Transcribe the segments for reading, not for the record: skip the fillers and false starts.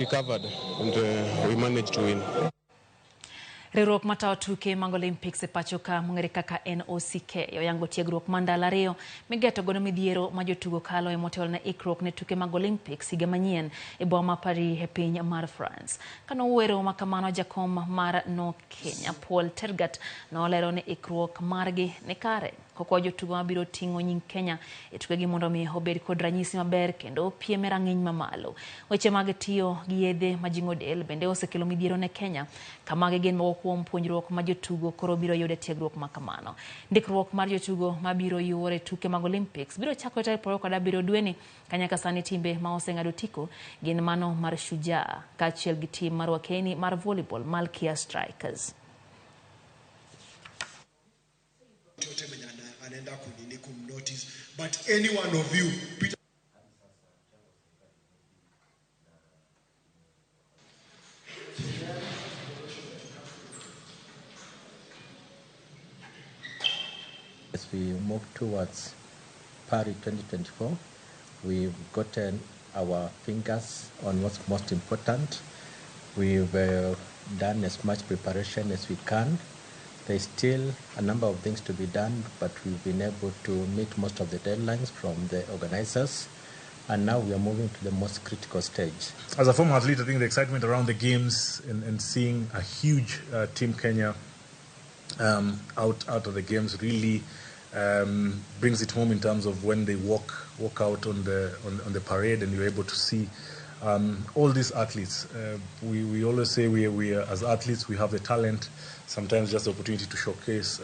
Recovered and we managed to win. Riwruok matayo tuke mag Olympics e pacho ka mong'ere kaka NOCK oyango tiegruok ma ndalo 2 migeto godo midhiero ma jotugo kalo e motelo ne ikruok ne tuke mag Olympics higa manyien e boma ma Paris e piny mar France. Kano wuoyo ma kamano, jakom mar No Kenya Paul Tergat nolero ni ikruok margi ni kare kokwayo jotugo mabiro ting'o nying Kenya e tukegi mondo mi obed kod ranyisi maber kendo piem e rang'iny mamalo. Weche mag tiyo gi yedhe majing'o del bende osekelo midhiero ne Kenya ka magi gin moko kuom puonjruok ma jotugo koro biro yudo e tiegruok ma kamano. Ndikruok mar jotugo mabiro yuore e tuke mag Olympics biro chakore tarik 27 dweni ka nyaka sani timbe ma oseng'ado otiko gin mano mar Shujaa kaachiel gi tim mar Wakeni mar volleyball Malkia Strikers. Yote mwenye anaenda kunini kumnotice, but any one of you, Peter. As we move towards Paris 2024, we've gotten our fingers on what's most important. We've done as much preparation as we can. There's still a number of things to be done, but we've been able to meet most of the deadlines from the organizers. And now we are moving to the most critical stage. As a former athlete, I think the excitement around the games and seeing a huge Team Kenya out of the games really brings it home in terms of when they walk out on the parade and you're able to see all these athletes. We always say we are, as athletes, we have the talent, sometimes just the opportunity to showcase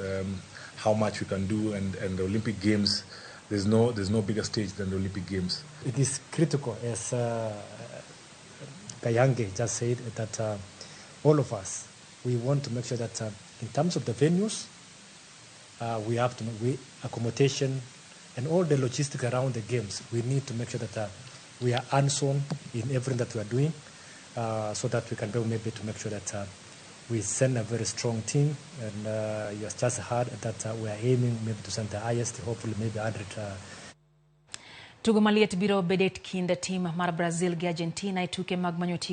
how much we can do, and the Olympic Games, there's no bigger stage than the Olympic Games. It is critical, as Kayange just said, that all of us, we want to make sure that in terms of the venues, we have to we accommodation and all the logistics around the games. We need to make sure that we are hands-on in everything that we are doing, so that we can be able maybe to make sure that we send a very strong team. And you have just heard that we are aiming maybe to send the highest, hopefully maybe 100. Tugo maliet biro bedo e kind tim mar Brazil gi Argentina e tuke mag manyo otiko.